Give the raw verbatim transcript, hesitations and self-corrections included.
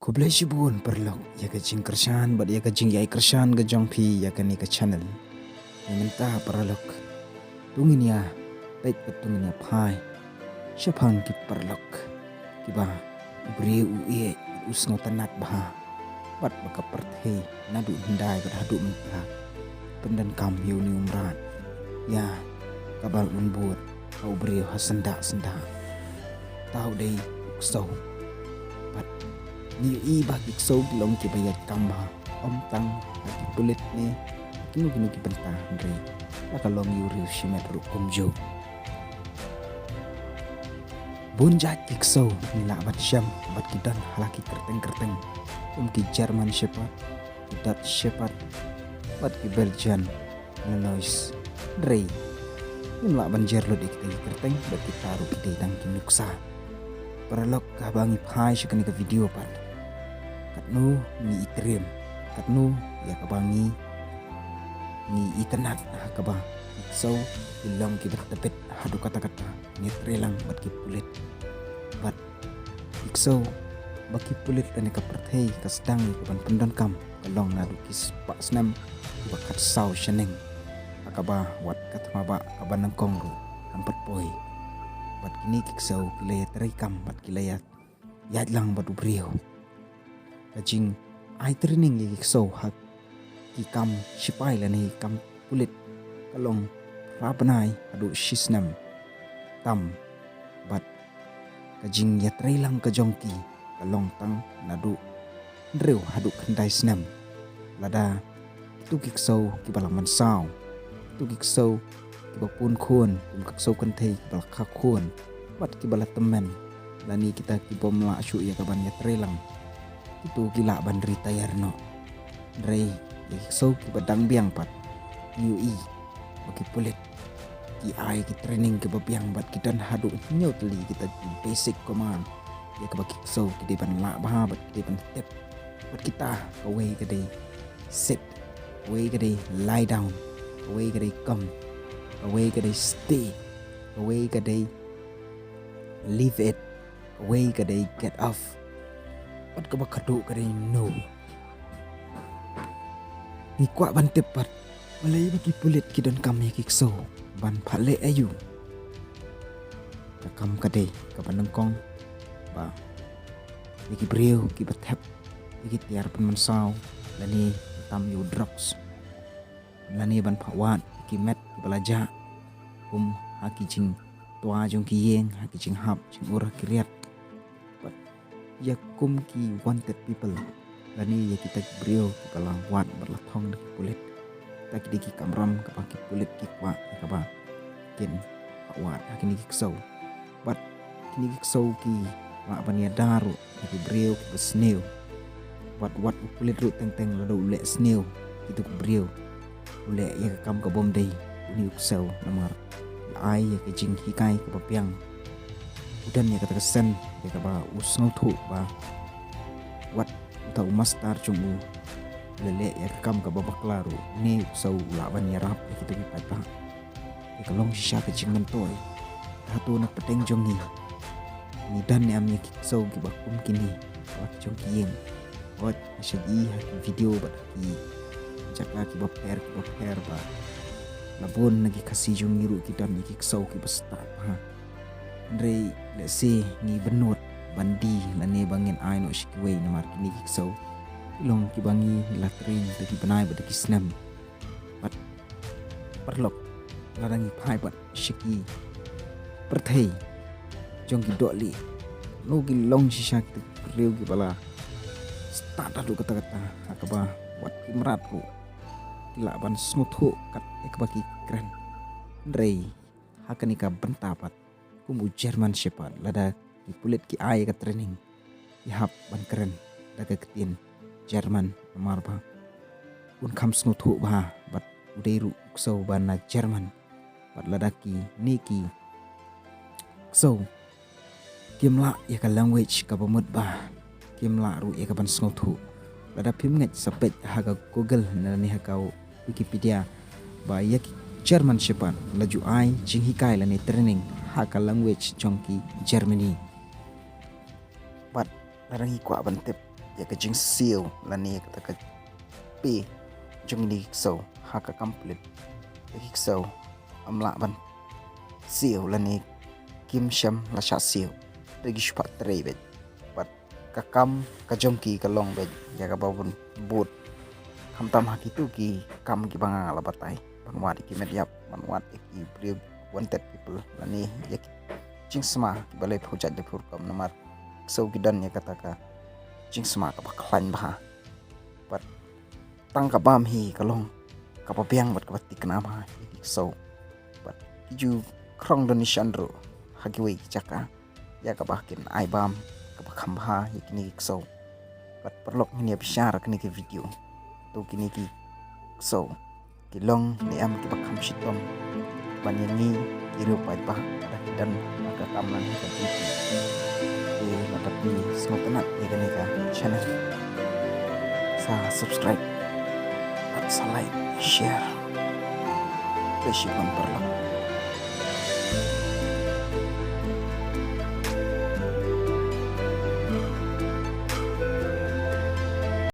Khublei shibun paralok ïa ka jingkyrshan bad ïa ka jingïai kyrshan ka jong phi ïa kane ka channel. Mynta paralok, to ngin ïa peit bad to ngin ïa phai shaphang ki paralok kiba u briew u ïeit u sngewtynnat bha bad ba ka pyrthei naduh hyndai bad haduh mynta pyndonkam ïa une u mrad ïa ka ba un bud ha u briew ha syndah syndah. Tau dei u ksew. Bad ngi ïohi ba ki ksew ki long kiba ïaid kam bha, ym tang ha ki pulit ne kino kino ki bynta, hynrei la ka long ïa u riew shimet ruh kumjuh. Bun jait ki ksew ngi lah ban shem bad ki don ha la ki kyrteng kyrteng, kum ki German Shepherd, ki Dutch Shepherd bad ki Belgian Malinois. Hynrei ngim lah ban jer lut ïa kita ki kyrteng bad kita ruh ki dei tang ki nuksa. Paralok, haba ngi phai sha kane ka video pat, katno ngi ïa trei, katno ïa kaba ngi ngi itynnat ha kaba ki ksew ki long kiba tbit haduh katta katta, ngi trei lang bad ki pulit. Bad ki ksew ba ki pulit lane ka pyrthei ka sdang ïa ka ban pyndonkam ka long naduh ki spah snem kiba khatsaw shaneng, ha kaba wat ka thma ba kaba nyngkong ruh kam pat poi. Bad kine ki ksew ki la ïa trei kam bad ki la ïa ïaid lang bad u briew. Ka jingai training ïa ki ksew ha ki kam shipai lane ki kam pulit ka long phra bnai haduh shi snem tam. Bad ka jingïatrei lang ka jong ki ka long tang naduh hynriew haduh khyndai snem. Lada kitu ki ksew kiba la mynsaw, kitu ki ksew kiba pun khun, kum ka ksew kynthei kiba la kha khun bad kiba la tymmen, lane kita ki bym lah shuh ïa ka ban ïatrei lang, kitu ki lah ban retire noh. Hynrei ïa ki ksew kiba dang biang pat, ngi ïohi ba ki pulit ki ai ki training kiba biang bad ki don haduh hynñiew tylli kita ki basic command ïa kaba ki ksew ki dei ban lah bha bad ki dei ban tip. Bad kita, kawei ka dei sit, kawei ka dei lie down, kawei ka dei come, kawei ka dei stay, kawei ka dei leave it, kawei ka dei get off, bad kaba khatduh ka dei no. Ngi kwah ban tip pat balei ba ki pulit ki donkam ïa ki ksew ban phah leh aïu. Ka kam ka dei kaba nyngkong ba ïa ki briew kiba thep ïa ki tiar pynmynsaw lane tam ïa u drugs, lane ban phah wad ïa ki met kiba la jah, kum ha ki jingtwa jong ki ïing, ha ki jinghap jingur, ha ki riat, bad ïa kum ki wanted people, lane ïa kita ki briew kiba la wad bad la thong da ki pulit. Kita ki dei ki kamram kaba ki pulit ki kwah ïa kaba kin phah wad ha kine ki ksew. Bad kine ki ksew ki lah ban ïada ruh ïa ki briew kiba sniew. Bad wat u pulit ruh teng teng lada u leh sniew ïa kitu ki briew, u leh ïa ka kam ka bym dei une u ksew, namar la ai ïa ka jinghikai kaba biang. U don ïa kata ka sen ïa kaba u sngewthuh ba wat uta u mastar jong u u la leh ïa ka kam kaba bakla ruh, une u ksew u lah ban ïarap ïa kitu ki paidbah. Ïa ka long shisha ka jingmyntoi. Hato na pdeng jong ngi ngi don ne em ïa ki ksew kiba kum kine ha la ki jong ki ïing? Hooid, nga shait ïohi ha ki video bad ha ki jaka kiba pher kiba pher ba la bun na ki Khasi jong ngi ruh ki don ïa ki ksew kiba stad bha. Hynrei lehse ngi bynnud ban die lane ba ngin ai noh sha kiwei, namar kine ki ksew ki long kiba ngi la train da ki bnai bad da ki snem. Bad paralok, lada ngi phai pat sha ki pyrthei jong ki dohlieh, no ki long shisha kita ki briew kiba la stad haduh katta katta, ha kaba wat ki mrad ruh ki lah ban sngewthuh kat ïa kaba ki kren. Hynrei ha kane ka bynta pat, kum u German Shepherd, lada ki pulit ki ai ïa ka training, ki hap ban kren da ka ktien German, namar ba un kham sngewthuh bha bad u dei ruh u ksew ba na German. Bad lada kine ki ksew kim lah ïa ka language kaba mut bha, kim lah ruh ïa ka ban sngewthuh. Lada phim ngeit sa peit ha ka Google lane ha ka Wikipedia ba ïa ki German Shepherd la ju ai jinghikai lane training ha ka language jong ki Germany. Bad lada ngi kwah ban tip ïa ka jingsiew lane kata ka pie jong kine ki ksew ha ka kam pulit. Ïa ki ksew ym lah ban siew lane kim shym la shah siew. Te ki shu pat trei beit. Bad ka kam ka jong ki ka long beit ïa kaba bun bud. Khamtam ha kitu ki kam kiba nga la batai, ban wad ïa ki met ïap, ban wad ïa ki briew, wanted people lane ïa ki jingsma kiba laiphew jait laiphew rukom, namar ksew ki don ïa kata ka jingsma kaba khlaiñ bha. Bad tang ka bam hi ka long kaba biang bad kaba thikna bha ïa ki ksew. Bad ki ju khrong donation ruh ha kiwei ki jaka ïa kaba kin ai bam kaba kham bha ïa kine ki ksew. Bad paralok, ngin ïa bishar kine ki video. To kine ki ksew ki long ne em kiba kham shitom ban ïa ngi ki riew paidbah lada ki don ha ka kam lane ha ka duty. Te lada phi sngewtynnat ïa kane ka channel, sa subscribe bad sa like, share. Khublei shibun paralok.